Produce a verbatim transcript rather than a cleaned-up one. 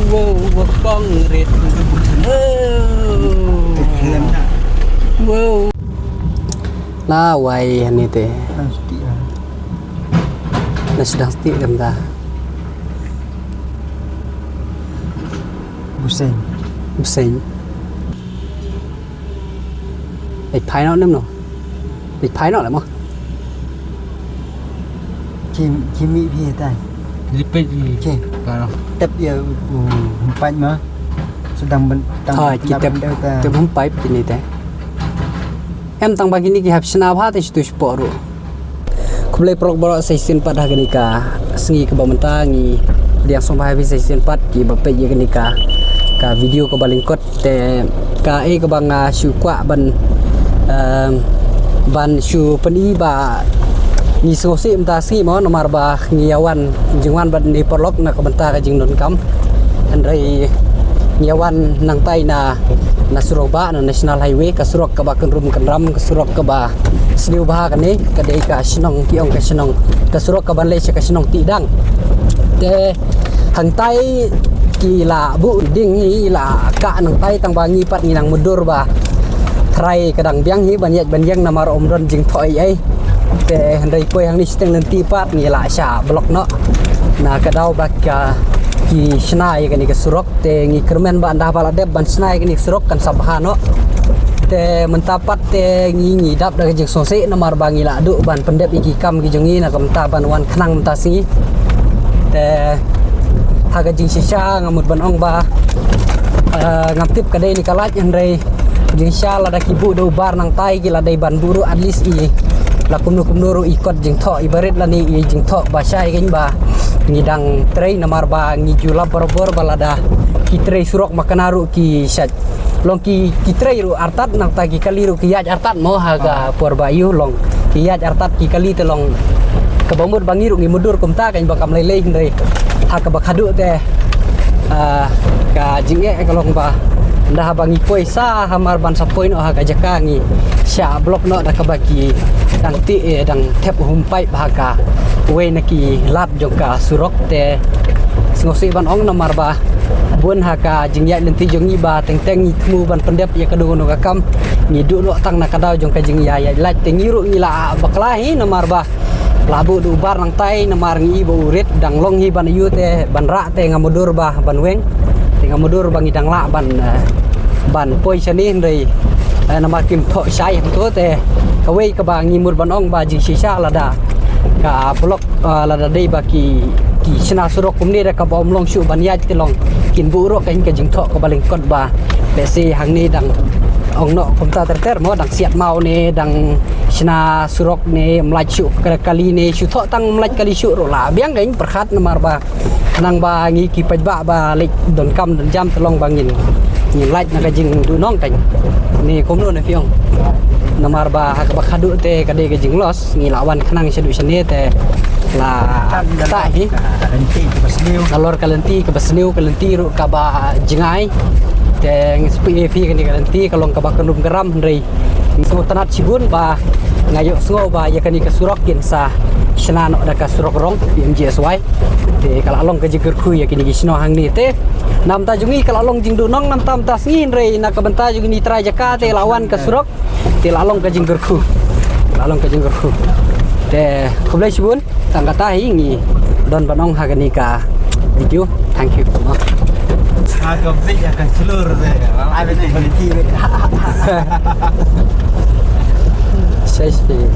Wow, wa kong rit. Wow. Wow. La wai hani te. Nang siti lah. Na sidang siti kam ta. Buseng. Buseng. Ei, phai noh nem noh. Ei, phai noh le mo. Kim, kim mi bi tai. Lipit ni. Kim. Kalau. Tep ya, um, empat mah. Sedang ben-, tang-, ha, ki tep, tep empat kini te. Em tang ba kini ki hap sna bha te situ sport ru. Khublei paralok baroh sa shisien pat ha kane ka sngi kaba mynta ngi pdiang sngewbha ïa phi sa shisien pat kiba peit ïa kane ka, ka video kaba lyngkot te ka ei kaba nga shu kwah ban, em, ban shu pyni ba ngi sngewsih mynta sngi mo namar ba ngi ïa wan jingwan bad ni paralok na ka bynta ka jingdonkam. Hynrei ngi ïa wan nangtai na, na surok ba na National Highway, ka surok kaba kynrum kynram, ka surok kaba sniew bha kane, ka dei ka shnong, ki ong ka shnong, ka surok kaba leit sha ka shnong Tihdang. Te hangtai ki la buh ding, ngi la kah nangtai tang ba ngi pat ngi nang mutdur ba tharai ka dang biang hi ban ïaid ban ïeng namar ym don jingthoh ei ei. Te hynrei kawei hangne shiteng lynti pat ngi la shah block noh na ka daw ba ka ki shna ïa kane ka surok. Te ngi kyrmen ba ynda ba la dep ban shna ïa kane ka surok kan sa bha noh. Te mynta pat te ngi, ngi dap da ka jingsngewsih namar ba ngi la duh ban pyndep ïa ki kam ki jong ngi na ka bynta ban wan khnang mynta sngi. Te ha ka jingshisha nga mut ban ong ba, eh, ngam tip ka dei ne ka lait, hynrei jingshisha lada ki buh da u bar nangtai ki la dei ban buh ruh at least i la kumno kumno ruh i kot jingthoh i barit lane i jingthoh ba shai kein ba ngi dang trei namar ba ngi ju lap barabor ba lada ki trei surok ma kane ruh ki shait long ki, ki trei ruh artat nangta ki kali ruh ki ïaid artat mo ha ka por ba ïu long ki ïaid artat ki kali te long kaba mut ba ngi ruh ngi mutdur kumta kein ba kam lei lei hynrei ha kaba khadduh te, ah, ka jingeh ka long ba ynda haba ngi poi sa hamar ban sa poi noh ha ka jaka ngi shah block noh da kaba ki dang tih, eh, dang thep hum paip ha kawei na ki lad jong ka surok te sngewsih ban ong namar ba bun ha ka jingïaid lynti jong ngi ba teng teng ngi thmu ban pyndep ïa kano kano ka kam ngi duh noh tang na ka daw jong ka jingïaid lait te ngi ruh ngi la bakla hi namar ba la buh da u bar nangtai namar ngi i ba u rit dang long hi ban ïu te ban rah te nga mutdur ba ban weng te nga mutdur ba ngi dang lah ban, eh, ban poi shane hynrei, eh, namar kim thoh shai hangto te kawei kaba ngi mut ban ong ba jingshisha lada ka block, eh, lada dei ba ki, ki shna surok kumne da kaba ym long shuh ban ïaid te long kin buh ruh kein ka jingthoh kaba lyngkot ba lehse hangne dang ong noh kumta ter ter mo dang siat maw ne dang shna surok ne ym lait shuh ka kali ne shu thoh tang ym lait kali shuh ruh la biang kein pyrkhat namar ba khnang ba ngi ki paidbah ba leit donkam donjam te long ba ngin, ngin lait na ka jingduhnong kein. Ne kumno ne phi ong namar ba ha kaba khadduh te ka dei ka jinglos ngi la wan khnang shaduh shane te la tah hi. Ka lynti kaba sniew. Nalor ka lynti kaba sniew ka lynti ruh kaba jngai te ngi spih ïa phi kane ka lynti ka long kaba kynrum kynram hynrei Ngi sngewtynnat shibun ba nga ïohsngew ba ïa kane ka surok kin sa shna noh da ka surok rong P M G S Y. Te ka la long ka jingkyrkhu ïa kine ki shnong hangne te. Namta jong ngi ka la long jingduhnong namta mynta sngi hynrei na ka bynta jong kine trai jaka te la wan ka surok. Te la long ka jingkyrkhu. La long ka jingkyrkhu. Te khublei shibun. Tang kata hi ngi don ban ong ha kane ka video. Thank you. Ha ka bit ha ka chlur de. Ai bit bit. Session.